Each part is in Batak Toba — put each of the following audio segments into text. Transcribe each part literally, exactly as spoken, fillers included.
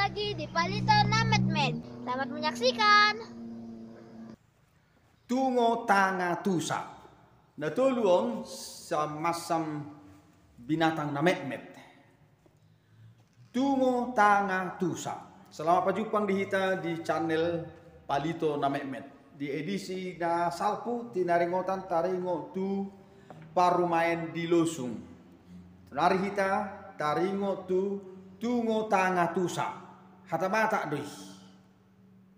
Lagi di Palito na Metmet. Selamat menyaksikan. Tungo tanga tusa. Na tolu on samansam binatang na metmet. Tungo tanga tusa. Selamat pajumpang di hita di channel Palito na Metmet. Di edisi na salpu, tinaringotan taringot tu parumaen di Losung. Nari hita taringot tu tungo tanga tusa. Hata Batak do i.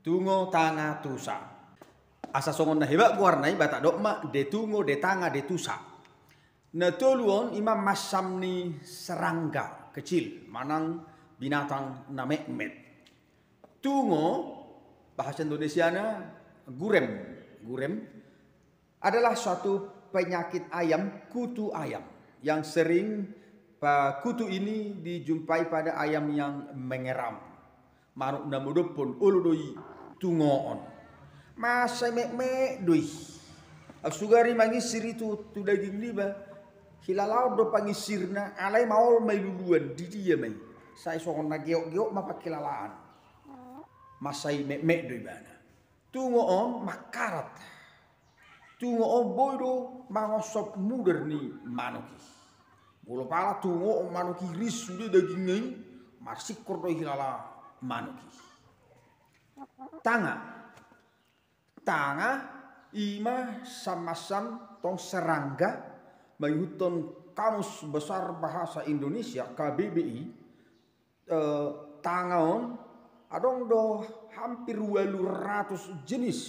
Tungo tanga tusa. Asa songon na hebat goarna i, Batak dok ma de tungo, de tanga, de tusa. Na tolu on i ma mansam ni serangga kecil manang binatang na metmet. Tungo, bahasa Indonesiana gurem. Gurem adalah suatu penyakit ayam, kutu ayam, yang sering pa-, kutu ini dijumpai pada ayam yang mengeram. Manuk na modophon, olo do i tungoon. Mansai metmet do i. Sugari mangisir i tu, tu daging niba, hilalaon do pangisirna, alai maol ma i luluan, di dia ma i. Sai songon na geok-geok ma pangkilalaan. Mansai metmet do ibana. Tungo on mangkarat. Tungo on boi do mangonsop mudar ni manuk i. Molo pala tungoon manuk i ris sude dagingna i, marsingkor do i hilala manuk i. Tanga. Tanga i ma samansam tong serangga, mangihuthon Kamus Besar Bahasa Indonesia, K B B I, eh, tanga on adong do hampir ualu ratus jenis,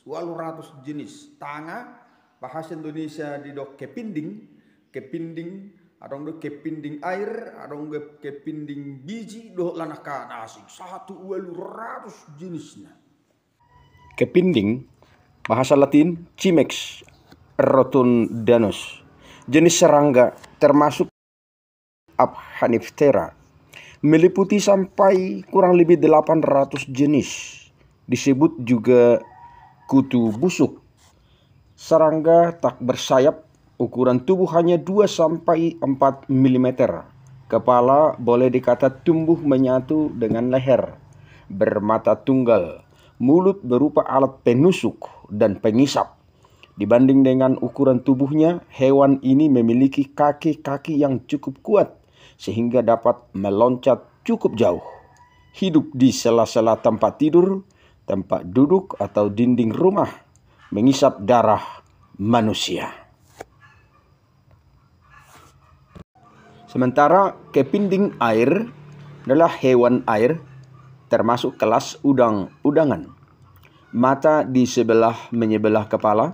ualu ratus jenis tanga. Bahasa Indonesia didok kepinding, kepinding, adong do kepinding air, adong do kepinding biji, dohot lanaka na asing, sahat tu ualu ratus jenisna. Kepinding, bahasa Latin Cimex rotundanus, jenis serangga termasuk Aphaniphthera, meliputi sampai kurang lebih delapan ratus jenis. Disebut juga kutu busuk. Serangga tak bersayap, ukuran tubuh hanya dua sampai empat milimeter. Kepala boleh dikata tumbuh menyatu dengan leher, bermata tunggal, mulut berupa alat penusuk dan pengisap. Dibanding dengan ukuran tubuhnya, hewan ini memiliki kaki-kaki yang cukup kuat sehingga dapat meloncat cukup jauh. Hidup di sela-sela tempat tidur, tempat duduk, atau dinding rumah, mengisap darah manusia. Sementara kepinding air adalah hewan air, termasuk kelas udang-udangan. Mata di sebelah menyebelah kepala,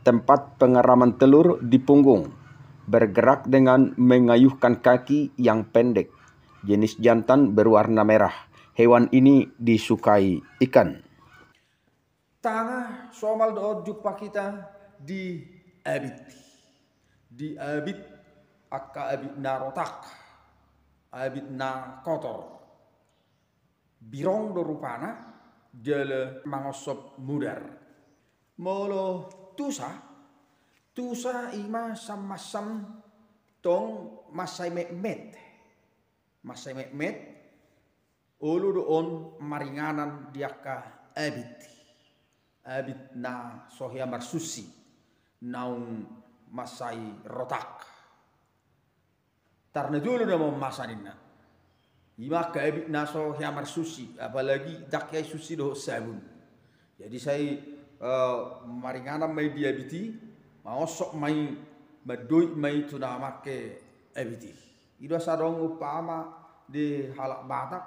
tempat pengeraman telur di punggung, bergerak dengan mengayuhkan kaki yang pendek, jenis jantan berwarna merah. Hewan ini disukai ikan. Tanga somal dohot jumpa hita di abit. Di abit, angka abit na rotak, abit na kotor. Birong do rupana, jala mangonsop mudar. Molo tusa, tusa i ma samansam tong mansai metmet. Mansai metmet, olo do on maringanan di angka abit. Abit na so hea marsusi, naung mansai rotak. Tar na jolo nama on masa ninna. I ma angka abit na so hea marsusi, apalagi ndang hea i susi dohot sabun. Jadi sai, eh, maringanan ma i di abit i, mangonsop ma i, mandoit ma i tu na mangke abit i. I do asa adong umpama di halak Batak,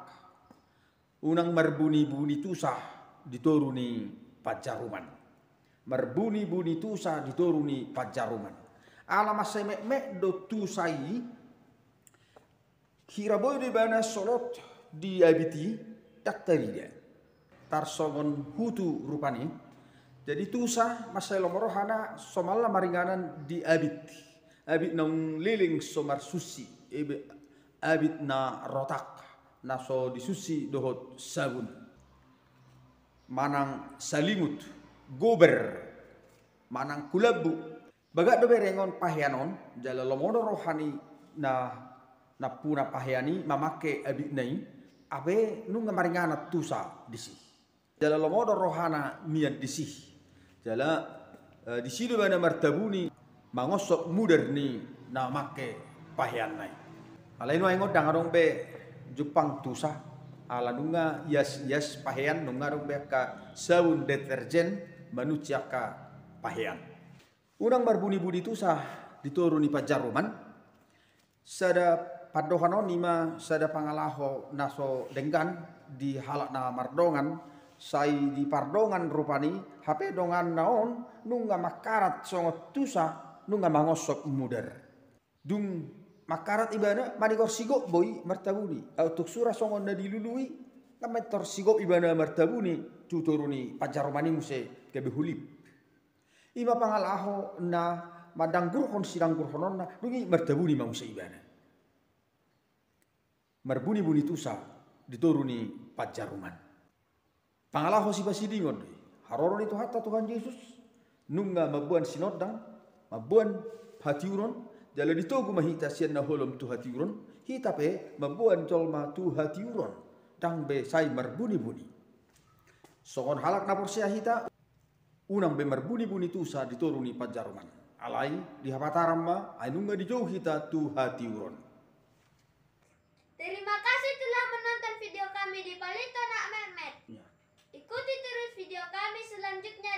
unang marbuni-buni tusa di toru ni panjaruman. Marbuni-buni tusa di toru ni panjaruman. Ala mansai metmet do tusa i, hira boi do ibana solot di abit i, ndang tarida. Tarsongon hutu rupani. Jadi tusa mansai lomo rohana somalna maringanan di abit. Abit naung leleng so marsusi, ebe-, abit na rotak, na so disusi dohot sabun. Manang salimut, gober, manang kulambu. Bagak do berengon pahean on, jala lomo do roha ni na, nampuna pahean i mamangke abitna i, Hape nunga maringanan tusa disi. Jala lomo do rohana mian disi. Jala, eh, disi do ibana martabuni mangonsop mudar ni na mangke paheanna i. Alai nuaeng on ndang adong be jumpang tusa, ala nunga ias-ias pahean, nunga adong be angka sabun deterjen manunsi angka pahean. Unang marbuni-buni tusa di toru ni panjaruman. Sada pandohan on i ma sada pangalaho na so denggan di halak na mardongan, sai di pardongan rupani, hape donganna on nunga mangkarat songon tusa, nunga mangonsop mudar. Dung mangkarat ibana, manigor sigop do i martabuni. Au tuk sura songon na dilului, na mentor sigop ibana martabuni tu toru ni panjaruman i muse gabe hulip. I ma pangalaho na mandanggurhon sidanggurhononna, dung i martabuni ma muse ibana. Marbuni-buni tusa di toru ni panjaruman. Pangalaho sipasidingon do i. Haroro ni Tuhanta Tuhan Jesus, nunga mamboan sinondang, mamboan hatiuron, jala ditogu ma hita sian na holom tu hatiuron, hita pe mamboan jolma tu hatiuron, ndang be sai marbuni-buni. Songon halak na porsea hita, unang be marbuni-buni tusa di toru ni panjaruman. Alai, di hapataran ma, ai nunga dijou hita tu hatiuron. Terima kasih telah menonton video kami di Palito Nak Mehmet. Ya. Ikuti terus video kami selanjutnya